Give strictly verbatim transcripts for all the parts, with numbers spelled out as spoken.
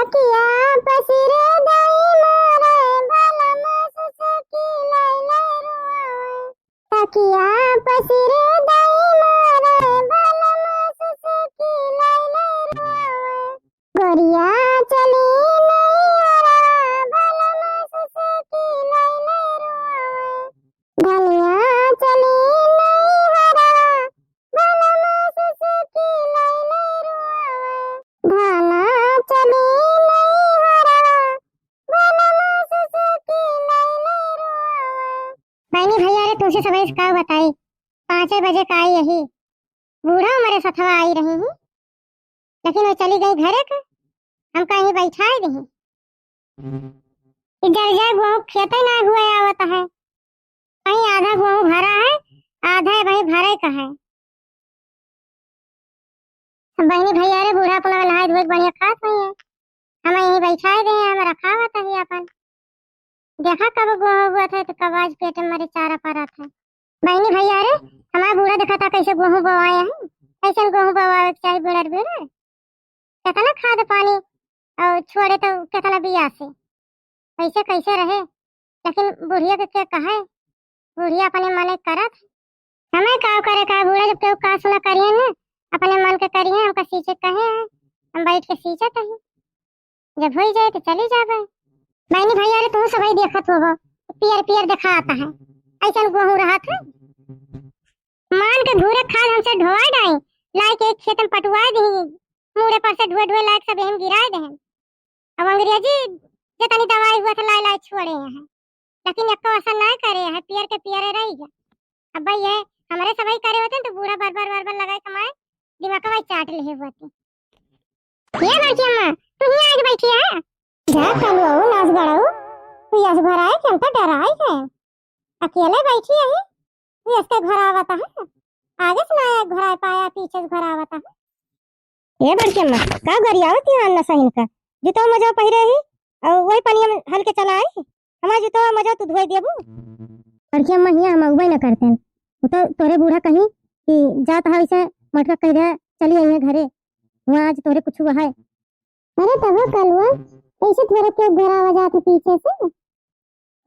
तकिया पसिर दई मारे बलम सुसुकी लैले रुआवे। तकिया पसिर दई मारे बलम सुसुकी लैले रुआवे। गोरिया चली नैहरा बलम सुसुकी लैले रुआवे। धनिया चली नैहरा बलम सुसुकी लैले रुआवे। धाना चली नैहरा बलम सुसुकी लैले रुआवे। बहिनी भैया रे, तुमसे सबही से का बताई, पाँचे बजे का आई यही बूढ़ा हमरे सथवा आई रही ही, लेकिन वो चली गई घरे का, हम कहीं बैठाए दही। ई जर जाए गोहूँ खेते ना हुए आवत है, कहीं आधा गोहूँ भरा है, आधा वही भरे का है। बहिनी भैया रे, बूढ़ा अपना नहाए धोए के बढ़िया खात हुई है, हम यहीं बैठाए दे हैं, हम रखावत है अपन। देखा कब गोहूँ बोअत है तो कब आज पेट में मरे चारा परत है। बहिनी भैया रे, हमार बूढ़ा देखा था कैसे गोहूँ बोआए हैं, कैसन गोहूँ बोआवे के चाही बिड़र बिड़र, कितना खाद पानी और छोड़े तो कितना बिया से, कैसे कैसे रहे, लेकिन बुढ़िया के, के कहे, बुढ़िया अपने मने करत। हमें का करे का, बूढ़ा जब केहू का सुना करिए न, अपने मन के करिए, हमका सींचे कहे हैं, हम बैठ के सींचत ही, जब होई जाए तो चली जाबे। बहिनी भैया रे, तू सबही देखत होबो, पियर पियर देखात है, ऐसन गोहूँ रहत है। मान के घूरे खाद हमसे ढोवाई डाई, लाई के एक खेत में पटुआई दही, मूड़े पर से ढुए ढुए लायक सब यहीं गिराए दे। अब अंग्रेजी जितनी दवाई हुआ था लाई लाई छोड़े हैं, लेकिन एको असर ना करे है, पियर के पियरे रही गया। अब भाई ये हमरे सबही करे होते तो बूढ़ा बार बार बार बार लगाए कमाए, दिमाग का भाई चाट ले हुआ थे। ये बड़की अम्मा, तू ही आके बैठी है? जा कलुआ, नास गड़ाऊ, तू यस भराए के हम तो डराई है। अकेले बैठी है, तू यस के घर आवता है, आगे से ना आया घर आ पाया, पीछे से घर आवता है। ए बड़की अम्मा, का गरियावत ही अन्ना सहिन का? जुतवा मजवा पहिरे ही, और वही पनिया में हल के चला आई। हमार जुतवा मजवा तू धोए देबू? बड़की अम्मा हियाँ हम अउबे न करतेन। वो तो तोरे बूढ़ा कहीं कि जात हा इसे मटका कह दे, चली आई है घरे। वहाँ आज तोरे कुछ हुआ है। अरे तब कलुआ, ऐसे थोड़ा क्यों घर आवा जात है पीछे से?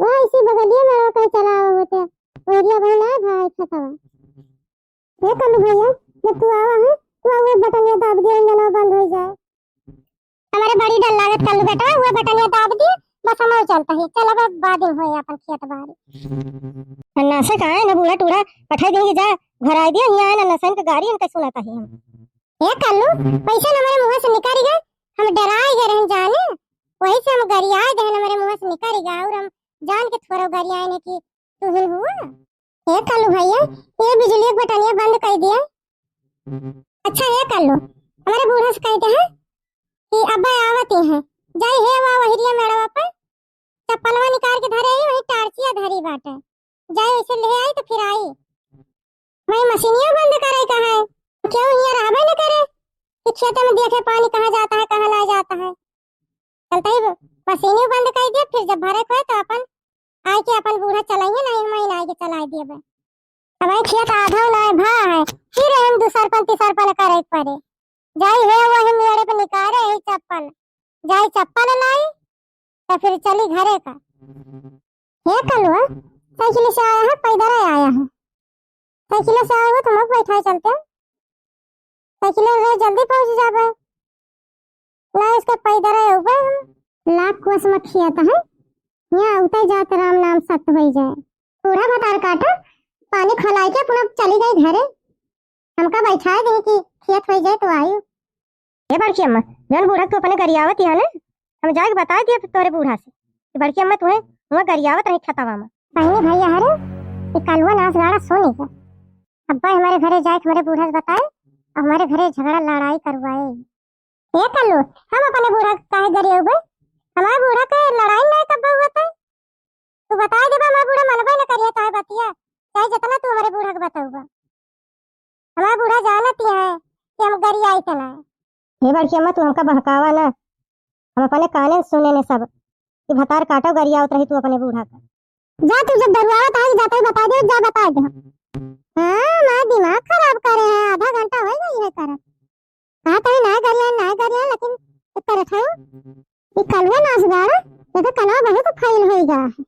वो इसी बगलिया में रहो, कहीं चला आवा होते। ओरिया बहन आए भाई खेतवा। हे कल्लू भैया, जब तू आवा है, तू वो बटनिया दाब दिया, इंजनवा बंद हो जाए। हमारे बड़ी डर लागत कल्लू बेटा, वो बटनिया दाब दिए, बस हम चलता ही। चल अब बाद में होए अपन खेत बारी। अन्ना से कहा है ना बूढ़ा टूढ़ा, पठाई देंगे जा, घर आ दिया, यहाँ है ना नसन के गाड़ी इनका सुनाता ही हम। हे कल्लू, पैसा न हमारे मुँह से निकल गए, हम डराए गए रहन जाने, वही से हम गरियाए गए, हमारे मुँह से निकल गए, और हम जान के थोड़ा गरियाए ने कि तू ही हुआ। हे कल्लू भैया, ये बिजली के बटनिया बंद कर दिया। अच्छा हे कल्लू, हमारे बूढ़ा से कहते हैं कि अब्बा आवत ही हैं, जाई हे वा वहिरिया मेड़वा पर, चप्पलवा निकाल के धरे ही, वही टार्चिया धरी बाटे, जाई वैसे ले आई तो फिर आई। वही मशीनिया बंद करे का है, क्यों हियाँ रहबे न करे कि खेते में देखे पानी कहाँ जाता है, कहाँ ना जाता है। चलते ही मशीनिया बंद कर दिया, फिर जब भरे को है तो अपन आए के अपन बूढ़ा चलाइए ना, हम आए के चला दिए बे। अब खेत आधा ना भा है, फिर हम दूसर पन तीसर पन करे के पड़े। जाई हे वही मेड़े पे निकाले ही चप्पल, जाई चप्पल लाई, तो फिर चली घरे का। हे कलुआ, साइकिल से आया है, पैदल आया है? साइकिल से आया हो तो मत बैठाए चलते, साइकिल से जल्दी पहुँच जाबे। ना इसके पैदल आए हुए हम। लाख कोस में खेत है, यहाँ उतर जात राम नाम सत्य हो जाए। बूढ़ा भतार काटा, पानी खोलाई के अपना चली गई घरे। हमका बैठाए दे कि खेत हो जाए तो आयु। ए बड़की अम्मा, जौन बूढ़ा तू अपने गरियावत ही है ना, हम जाके बता दिया तोरे बूढ़ा से कि बड़की अम्मा तुम्हें वहाँ गरियावत रही खेतवा में। बहनी भैया हरे, ये कलुआ नास गाड़ा सुनी के अब्बा हमारे घरे जाए, हमारे बूढ़ा से बताए और हमारे घरे झगड़ा लड़ाई करवाए। ए कल्लू, हम अपने बूढ़ा के काहे गरियउबे? हमारे बूढ़ा के लड़ाई नहीं कब्बे हुआ था। तू बताए देबा, हमारे बूढ़ा मनबे न करिए तोहरे बतिया, चाहे जितना तू हमारे बूढ़ा के बतउबा। हमारे बूढ़ा जानत ही है कि हम गरियाई के ना। हे बड़की अम्मा, तू हमका बहकावा ना, हम अपने काने सुने ने सब कि भतार काटो गरियावत रही तू अपने बूढ़ा का। जा तू जब दरुआवत है, जाते ही बता दे, जा बता दे। हाँ, हमारा दिमाग खराब करे है, आधा घंटा हो गई है करत। हाँ, तभी ना गरिया, ना गरिया, लेकिन एक तरह था। ई कलुआ नाच गाड़ा, ये तो कलवा बहुत फैल होई गा है।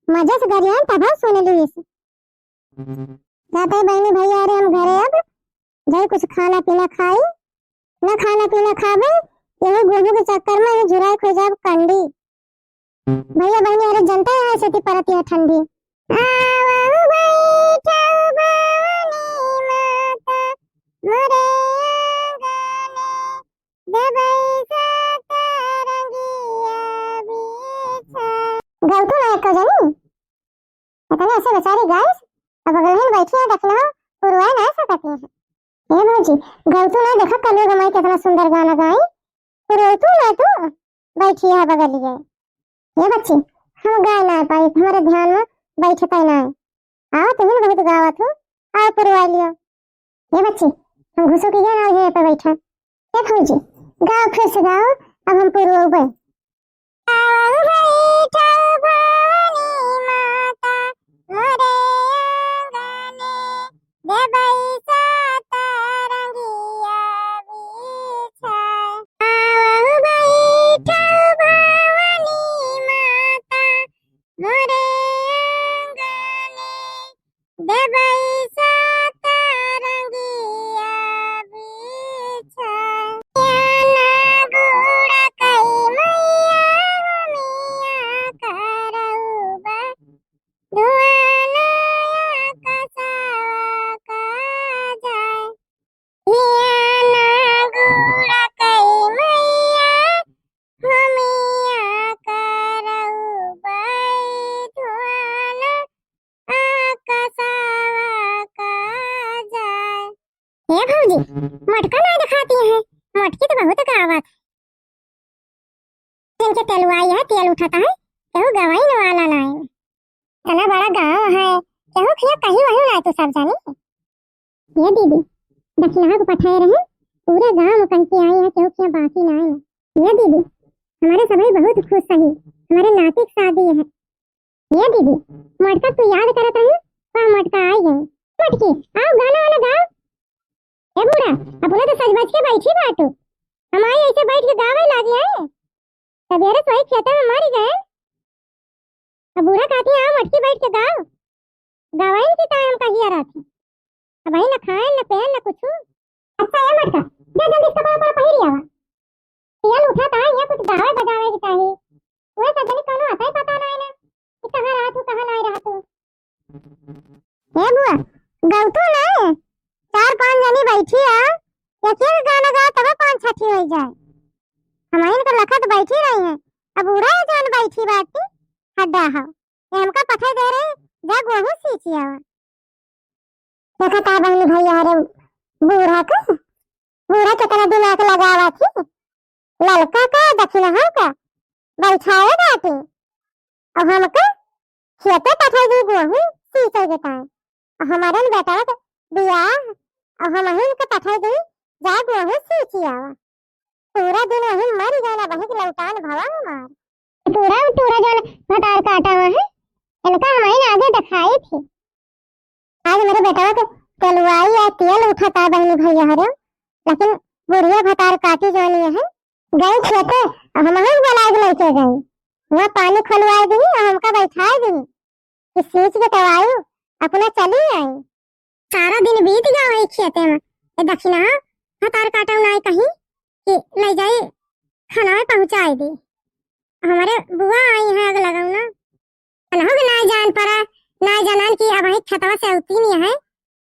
मजा से गरियान तब सुन लीस। जाते बहनी भैया रे हम घरे अब, जाई कुछ खाना पीना खाई, ना खाना पीना खाबे, यही गोहूं के चक्कर में यही झुराई खो जाब कंडी। भैया बहनी अरे जनते हैं सेती परत यह ठंडी। आवहु बैठहु भवानी माता मोरे आंगने, देबै सात रंगिया बिछा। गलती ना एको जनी। इतने ऐसे बेचारी गाइस, अब बगल में बैठी है, दखिनहा पुरवाए ना सकती है। ए भौजी, गलतू ना देखा, कलुआ गमाई कितना सुंदर गाना गाई। पुरवतू ना तू, बैठी है बगलिए। ए बच्ची, हम गाए ना पाई, हमारे ध्यान में बैठता ही ना है। आओ, तुम बहुत गावत हो, आओ पुरवा लियो। ए बच्ची, हम घुसुक गए ना, यहीं पे बैठा। ए भौजी, गाओ, फिर से गाओ, अब हम पुरवबे। आवहु बैठहु भवानी माता मोरे आंगने, देबै सात रंगिया बिछाए। आवहु बैठहु भवानी माता मोरे आंगने, देबै सात रंगिया बिछाए। ना गुड़कई मैया हमिया करउबा, धुआं ना आकाशवा का जाए। हिया ना गुड़कई मैया, हमिया करउबा, धुआं ना आकाशवा का जाए। हे भौजी, मटका ना दिखाती है, मटकी तो बहुत गावत। जिनके तेलुआई है, तेल उठाता है, केहू गवाइन वाला ना है। इतना बड़ा गाँव है, केहू खिया कहीं वहीं ना तू सब जानी। ये दीदी, दखिनहा को पठाए रहे, पूरे गाँव में कह के आई है, केहू खिया बाकी ना है। ये दीदी, हमारे सभी बहुत खुश है, हमारे नाती की शादी है। ये दीदी, मटका तू याद करत रही, वह मटका आई गई। मटकी, आओ गाना वाला गाओ। ए बूढ़ा, अपना तो सज बज के बैठी बाटू, हमारी ऐसे बैठ के गावे लागी है। सवेरे सोई खेते में मरी गए। अब बूढ़ा कहती है, आओ मटकी बैठ के गाओ। गवाइन की ताय हम कहिया रहती। अब वही न खाए, न पेन, न कुछ। अच्छा ए मटका, जा जल्दी से कपड़ा उपड़ा पहिर आवा। तेल उठा था, ये कुछ गावे बजावे के चाही। वह सब जनी कौनो अतई पता ना है ना, कि कहाँ रहत हूँ, कहाँ ना रहत हूँ। ए बुआ, गलतू ना है। चार पांच जनी बैठी है, एक एक गाना गाओ, तबे पांच छठी हो जाए। हमारी इनकर लखत बैठी रही है, अब उड़ा है जौन बैठी बाटी, हड्डा हो। ये हमका पठाई दे रही, जा गोहूं सींची आवा। देखा का बहनी भैया रे, बूढ़ा का, बूढ़ा कितना दिमाग लगावा थी, ललका का, दखिनहा का, बैठाए बाटी। अब हमका खेते पठाई दी गोहूं सींचे के ताई। अब हमारे न बेटा के बियाह, अब हम ही इनके पठाई दी, जा गोहूं सींची आवा। पूरा दिन वही मरी गए ना, वही के लौटान भवा हमार। पूरा, पूरा जौन भतार काटा हुआ है, इनका हमारी आगे दिखाई थी। आज मेरे बेटवा के तेलवाई या तेल उठाता बहनी भैया हरे, लेकिन बुढ़िया भतार काटी जानी है। गई खेते, हमहू के बोलाए के लेके गई। वहाँ पानी खोलवाए दी और हमका बैठाए दी कि सींच के तवाई अपना चली आई। सारा दिन बीत गया वही खेते में। ए दखिनहा, भतार काटो नाई कहीं कि ले जाई खाना में पहुँचाए दी। हमारे बुआ आई हैं अग लगौना। कलहो के नाई जान पड़ा, नाई जानन कि अब वही खेतवा से अउती नहीं है,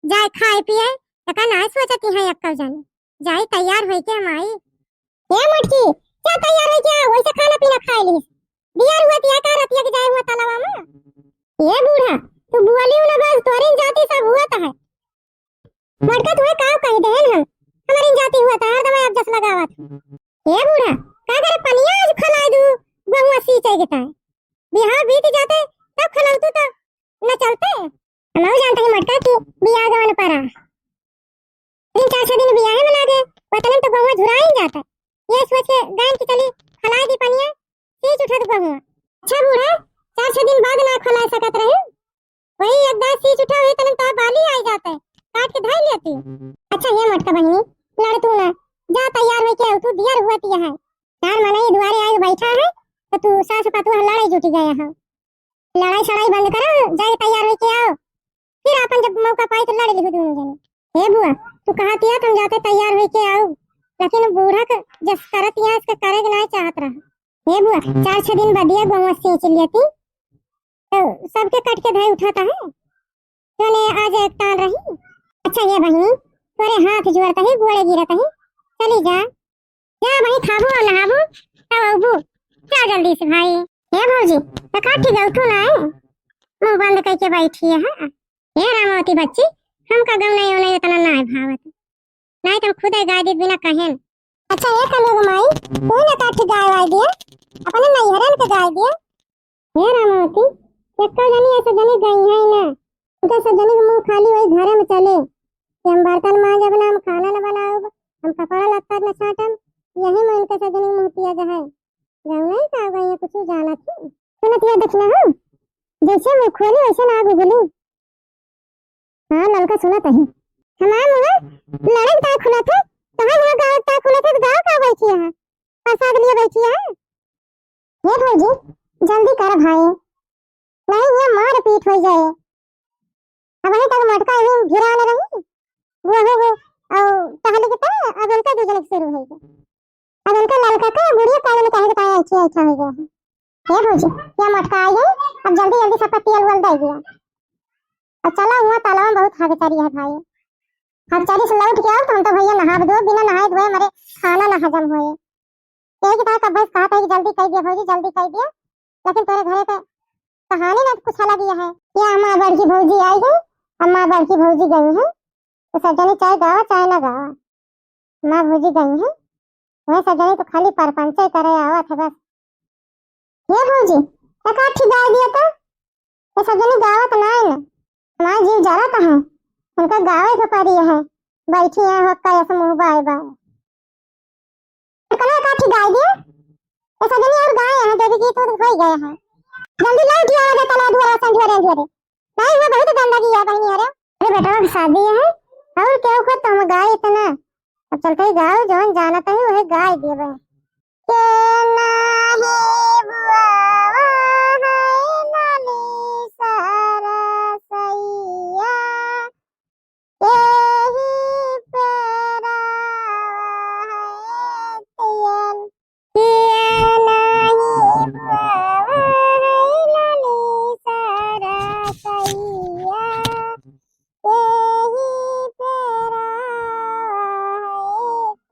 जाए खाए पिए, एका नाई सोचती है एक्को जन। जाई तैयार होई के हम आई। ए मोटकी, क्या तैयार होई के? वैसे खाना पीना खाए ली। दिया रुआ दिया का रतिया के जाए हुआ तालाबा में। ए बूढ़ा, तू बोली ना बस, तोरिन जाति सब हुआ तो है। मोटका तुहे काव कही देहन हम, हमरिन जाति हुआ तो हरदम आप जस लगावत। ए बूढ़ा, का करे पनिया आज खलाए दू, बहुआ सींचे के ताए। बिहाव बीत जाते, तब खलौतू तो न चलते। हमहू जानते ही मोटका कि बियाह गवन परा। तीन चार छह दिन बियाहे में लागे, वतने में तो गहुआ झुराइन जाता। ये सोच के गायन की चली खलाए दी पनिया, सींच उठत गहुआ। अच्छा बूढ़ा, चार छह दिन बाद ना खलाए सकत रहे, वही एक दांत सींच उठा हुई तने तो बाली आई जाते, काट के धाई लेती। अच्छा ये मोटका बहिनी, लड़ तू ना, जा तैयार होई के आऊ, तू दिया रुआ तिया है। अच्छा है, तो तू सास पतोह लड़ाई जुटी गया हो। लड़ाई सड़ाई बंद करो, जाके तैयार होके आओ, फिर अपन जब मौका पाई तो लड़ लिहू दोनों जने। हे बुआ, तू कहत हिया तुम जाते तैयार होके आओ, लेकिन बूढ़ा के जस करत हिया इसके करे के नहीं चाहत रहा। हे बुआ, चार छह दिन बदिया गौवा से चलिए थी, तो सबके कट के धई उठाता है, तोने आज एक तान रही। अच्छा ये बहिनी, तोरे हाथ जोड़त ही, गोड़े गिरत ही, चली जा। जा भाई, खाबू और नहाबू, तब अबू। जा जल्दी से भाई। हे भौजी, तो का ठीक है, उठो ना है। मुंह बंद करके बैठी है, हाँ। हे रामावती बच्ची, हमका गौनई उनई इतना ना है भावत। नहीं तो हम खुद ही गाय देत बिना कहेन। अच्छा, ये कने गो माई, तू ना का ठीक गाय वाय दिया, अपने नैहरन के गाय दिया। हे रामावती, एक्का जनी ऐसे जनी गई है ना, उनके सब जनी के मुंह खाली वही घरे में चले कि हम बर्तन मांजब ना, हम खाना न बनाउब, हम कपड़ा लत्ता न छाटम, यही में उनके सब जनी के मुंह पिया जाए। गाँव नहीं का गई है, कुछ जानत ही। सुनत ये दक्षिणा हो, जैसे मुंह खोली वैसे ना आगू बोली। हाँ, ललका सुनत ही। हमार मुंह लड़े का खुलत है, तोहार मुंह गाँव का खुलत है, तो गाँव का बैठी है, प्रसाद लिए बैठी है। हे भौजी, जल्दी कर भाई, नहीं ये मार पीट हो जाए। अब वहीं तक मटका यहीं भिरान रही, वो हो गो, और टहल के तो अब उनका दो जने के शुरू हो गए। अब उनका ललका का गुड़िया काले में काहे के पाया अच्छा अच्छा हो गया है। हे भौजी, ये मटका आ गई, अब जल्दी जल्दी सबका तेल वेल दे दिया। अब चला हुआ तालाब में बहुत हगचरी है भाई, हगचरी से लौट के आओ तो हम तो भैया नहा दो, बिना नहाए धोए हमारे खाना ना हजम होए। यही की तरह कब्बे से कहत है कि जल्दी कह दिया भौजी, जल्दी कह दिया, लेकिन तोरे घरे के कहानी ना कुछ अलग ही है। ये हमार बड़की भौजी आई है, हमार बड़की भौजी गई है, तो सब जने चाहे गावा चाहे ना गावा, हमार भौजी गई है, वह सब जने तो खाली परपंचे करे आवत है बस। हे भौजी, एक आध ठे गाय दिया तो, ये सब जने गावत ना है ना, हमार जीव जरत है, उनका गावे के परी है, बैठी है हो कैसे मुंह बाय बाय। कना काठी गाय दिया? ऐसा जनी और गाय है, देवी गीत उत होई गए हैं। जल्दी लौट आओ, आजा तला दुआरा संझोरे अंझोरे। नहीं, वो बहुत गंदगी है बहनी, अरे। अरे बेटवा के शादी है, और क्या हुआ, तुम गाय इतना? अब चलते ही गाओ, जौन जानत है वह गाय देवे। के नाही बुआवा है लाली सरसैया, एही पेड़वा है तियन। के नाही बुआवा है लाली सरसैया, एही पेड़वा है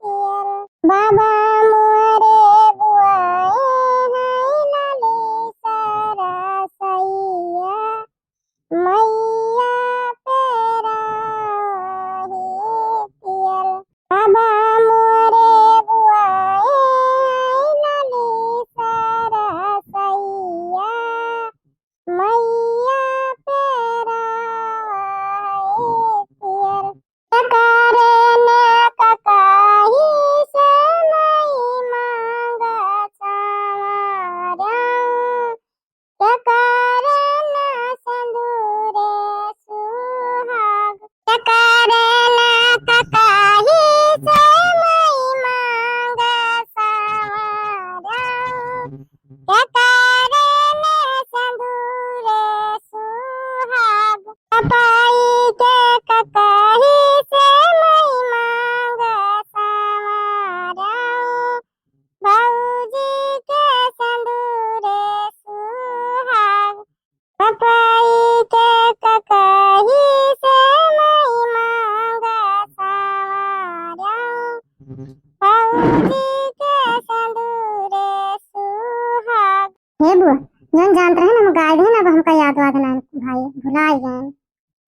तियन। बाबा मोरे बुआए है लाली सरसैया, मैया पेराही तियल। बाबा मोरे बुआए लाली सरसैया, मैया पेराही तियल। ककारन ककाही से मई मांगा संवारा। ककारन संदूरे सुहाग। ककारन ककाही से मई मांगा संवारा। ककारन संदूरे सुहाग। कपाई के ककाही से मई मांगा संवारा। भौजी के संदूरे सुहाग, पपाई के ककाही से मई मांगा संवारा। भौजी के संदूरे सुहाग। हे बुआ, जौन जानत रहे ना, हम गाय देन, अब हमका याद वाद ना भाई, भुलाई गए।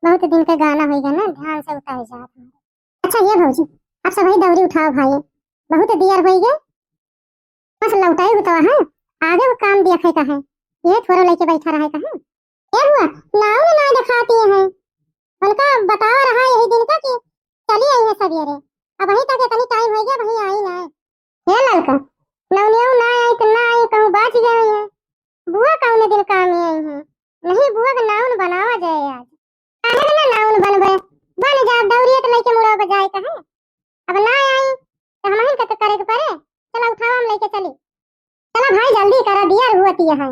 बहुत दिन के गाना होई गए ना, ध्यान से उतार जात। अच्छा ये भौजी, अब सबही दौरी उठाओ भाई, बहुत दियर होई गए। बस लौटाई उतवा है, आगे वो काम देखे का है, ये थोड़ा लेके बैठा रहे का है। ए बुआ, नाऊ ने ना दिखाती है, उनका बतावा रहा यही दिन का कि चली आई है सवेरे, अब वहीं तक इतनी टाइम हो गया, वहीं आई ना। हे ललका, नौनियो ना आई तो ना आई, कहूँ बाच गए है। बुआ कौने दिन काम में आई है? नहीं, बुआ के नाउन बनावा जाए आज। काहे के ना नाउन बनबे? बन जा, दौरिया तो लेके मुड़ा बजाए का है। अब ना आई तो हमहिन के तो करे के पड़े। चला उठावा, हम लेके चली। भाई जल्दी करा, दिया रहुआ तिया है।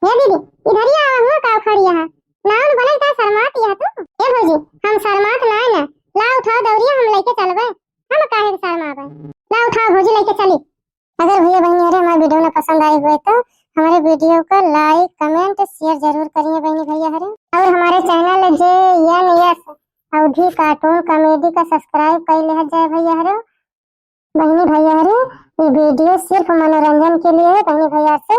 हे दीदी, इधरिया आवा, हुआ का खड़ी है? नाउन बने का शर्मात यह तू? ए भौजी, हम शर्मात नाय ना। ला उठाओ दौरिया, हम लेके चलबे। हम काहे के शर्माबे? ला उठाओ भौजी, लेके चली। अगर भैया बहनी हरे हमारे वीडियो में पसंद आई हुए तो हमारे वीडियो को like, comment, share जरूर करिए बहनी भैया हरे। और हमारे channel JNS अवधी cartoon comedy का subscribe कर लिया जाए भैया हरे। बहनी भैया हरे, ये वीडियो सिर्फ मनोरंजन के लिए है। बहनी भैया से